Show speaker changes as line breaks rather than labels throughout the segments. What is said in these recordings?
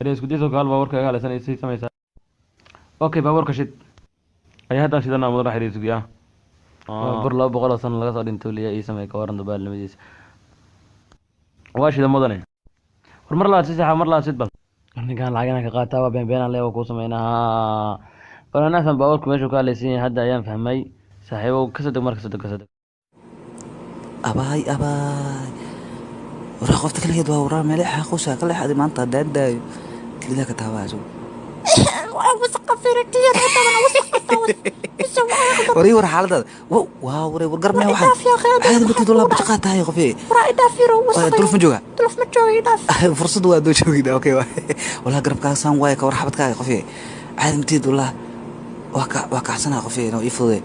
Isku dayso kaal baabuurka iga halaysan sii samaysaa. Okay, baabuurka shid ayaa haddaan shidanaa mudan xiriir sugiyaa. Bur 200 oo sano laga soo dhinto liya ii samey, ka waran dabaalnimadiisa? Waa shida mudane. War mar labaad si saxa, mar labaad sid. Bal ninkaan lacag inaan ka qaataa waa been beenaan leewa kuu sameynaa. Bal anaasan baabuurka meeshuu ka halaysan yahay hadda ayaan fahmay, saaxiibow. Kasoo deg mar, kasoo deg, kasoo deg.
Abaay, abaay, waraa qofta kaligeed waa waraa meele xaaquusa ka leexaday maanta haddaan daayo kelidaa ka taabaaso. Warii, war xaaladaada waa waray. War garmee waxaan caadi matid walaa bajaqaa tahay qofee. Duluf ma jooga? Fursad waa doo joogida. Okay, walaa garabkaaga saan waaye. Ka war xabadkaaga qofee, caadi matid walaa. Waa ka waa kacsanaa qofee inuu ii fududee.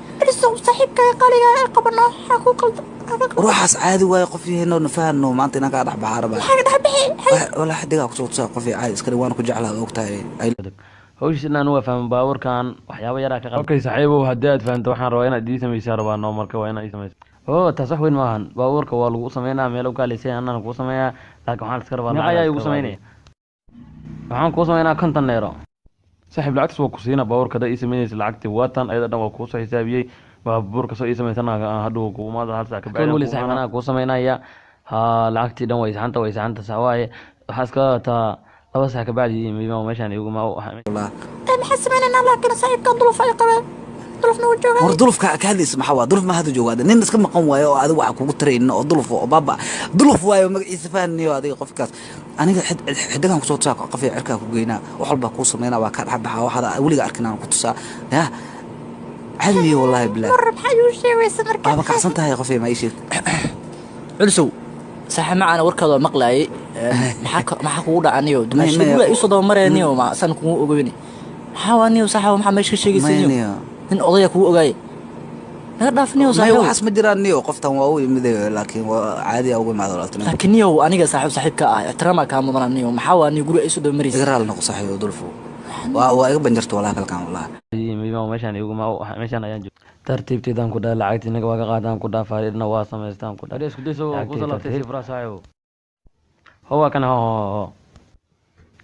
War waxaas caadi waaye qofyaheno, nafahano maanta inaan kaa dhex baxaa rabaa. Walaa xidigaa kusoo tusaa qofee, caadi iska dhig, waana ku jeclaa, og tahay.
Hawshiis inaan waa fahmo baabuurkan waxyaabo yaraa ka qab. Okay saaxiibow, haddii aad fahanto waxaan rabaa inaad ii samaysaa rabaa. No, marka waa inaad ii samaysa. Oo taas wax weyn maahan, baabuurka waa lagu sameynaa meel u kaalaysay, anaan kuu sameeyaa, laakiin waxaan iska rabaa meeqa ayaa igu sameynaya. Waxaan kuu sameynaa 50 neero saaxiib. Lacagtaas waa ku siina baabuurka haddaa ii sameynaysa. Lacagtii waatan ayada dhan waa kuusoo xisaabiyey. Baabuurka soo ii samaysana hadhow kuumaada hal saac ka bacdi weli saaxiib anaa kuu sameynaya. Ha, lacagtii dhan way saxanta, way saxanta, sax waaye. Waxaa iska taa 2 saac ka bacdi meeshaan igu ma.
Maxaa sameynayna? Laakiin saaxiibkan duluf ay qabeen, dulufna wuu joogaa.
War dulufka ka hadlaysa maxaa waa? Duluf ma hadda jooga, nin iska maqan waayo oo adiga waxa kugu taraynin oo duluf oo baaba duluf waayo magaciisa fahaniyo adiga qofkaas. Aniga xidigan kusoo tusaa qofay, cirkaa ku geynaa, wax walbaa kuu sameynaa, waa kaa dhex baxaa, waxaad weliga arkin aan ku tusaa. Ya caadi wallahi bilaah.
War maxaa igu sheegaysa marka?
Waaba kacsan tahay qofay, ma ii sheeg.
Culusow saaxiib macaana, warkaada waa maqlaayay. Maxaa kugu dhaca niyo? Dumaasho guriga iisoo daba maraya niyo, ma saan kugu ogeyni. Maxaa waa niyo saaxiib? Maxaa meesha ka sheegaysa niyo?
Niyo.
Nin odaya kugu ogaayay, naga dhaaf niyo.
Maya.
Saaxiib.
Waxaas ma jiraan niyo, qoftan waa u imid, laakiin waa caadi ugu imaado walaaltinimo.
Laakiin niyow aniga saaxiib saaxiibka ah ixtiraamaa kaa mudana niyo. Maxaa waa niyo guriga iisoo daba maraysa?
Iga raali noqo saaxiib dulfo, waa iga banjarta walaa kalkan walaa.
Meeshaan igu ma meeshaan ayaan joog tartiibteedaan ku dhaha. Lacagtii ninka waa ka qaadaan ku dhaha, faaridna waa samaystaan ku dhaha. Isku dayso kusoo laabtay si fura saaxiibo. Ho, waa kan. Ho ho ho,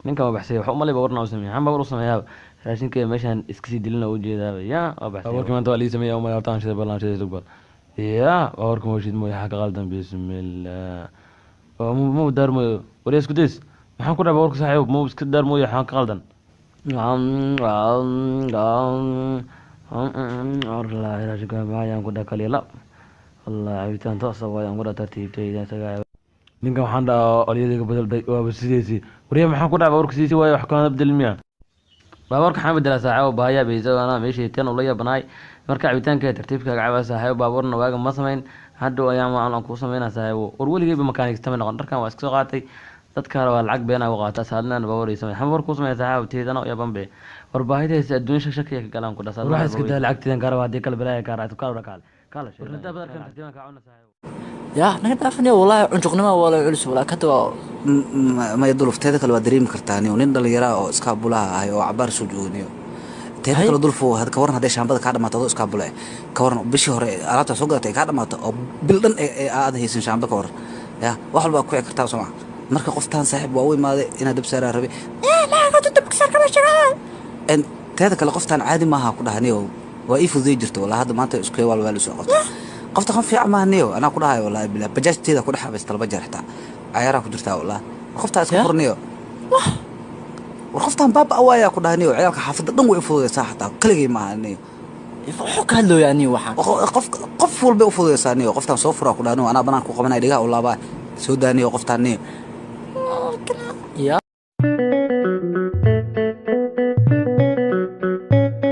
ninkan waa baxsay. Waxa umalay baabuurna u sameeyay, maxaan baabuur u sameeyaa? Raashinka meeshaan iska sii dilina u jeedaaba. Ya waa baxsay baabuurkii maanta, waa lii sameeyaa umalay. Horta aan shiday, bal aan shiday, sugbal. Ya baabuurka ma shid mooye, xaa ka qaldan? Bismillah, ma daar mooyo. Wariya isku days, maxaan ku dhaha baabuurka saaxiibo ma iska daar mooye, xaa ka qaldan? Wallaahi raashinka maxayaan ku dhaha kaliya lab. Wallaahi cabitaan toosa waayaan ku dhaha tartiibtayda isaga. Ninkan waxaan dhahaa olyadayga bedelday, waaba sidiisii. Wariya, maxaan ku dhaha baabuurka sidiisii waaye, wax kaana bedel miya baabuurka? Waxaan bedelaa saaxiibo baahiyaa beysa anaa meeshii tan ula yaabanaay. Marka cabitaanka tartiibkaaga cabaa saaxiibo, baabuurna waaga ma samayn, hadhow ayaan waan kuu sameynaa saaxiibo. War weligeyba makaanikista ma noqon, dharkan waa iska soo qaatay, dadka waa lacag beenaa u qaata saadnaan baabuur ii samey. Waxaan baabuur kuu sameeya saaxiibo teedana u yaban be. War baahidaysa adduunya shakiya ka galaan ku dhasa. War waxaa iska daa lacagteedan kaa raba, haddii kale balaaya kaa raacdo. Kaal kaal kaal, war hadaa badarkan tartiibaan kaa cuna saaxiibo.
Yaa naga dhaaf niyo, wallaahi cunjuqnima waa la culus walaa kada waa.
Maya duluf, teeda kale waa dareemi kartaa niyo, nin dhallinyaraa oo iskaabulaha ahay oo cabaar soo jooga niyo. Teeda kale dulfo, ka waran hadday shaambada kaa dhamaato adoo iskaabula eh? Ka waran bishii hore alaabtaa soo gadatay ay kaa dhamaato oo bil dhan ee aad haysan shaamba? Ka waran? Ya wax walbaa ku kici kartaa soo maa? Marka qoftaan saaxiib waa u imaaday inaad dab saaraa rabay. En teeda kale qoftaan caadi maaha ku dhaha niyo, waa ii fududay jirta walaa. Hadda maanta isku waal waa la soo qabta qofta qan fiican maaha niyo, anaa ku dhahayo wallahi bilaa bajaajteeda ku dhex habaysta laba jeer, xitaa cayaaraa ku jirtaa walaa. Qoftaa iska fur niyo. War qoftaan baaba waayaa ku dhaha niyo, ciyaalka xaafadda dhan way u fududaysaa, xataa keligay maaha niyo.
Wuxuu ka hadlooyaa niyo waxaan?
Qof qof walbay u fududaysaa niyo. Qoftaan soo furaa ku dhaha niyo, anaa banaan ku qabanaya, dhigaha u laabaa, soo daa niyo qoftaan niyo.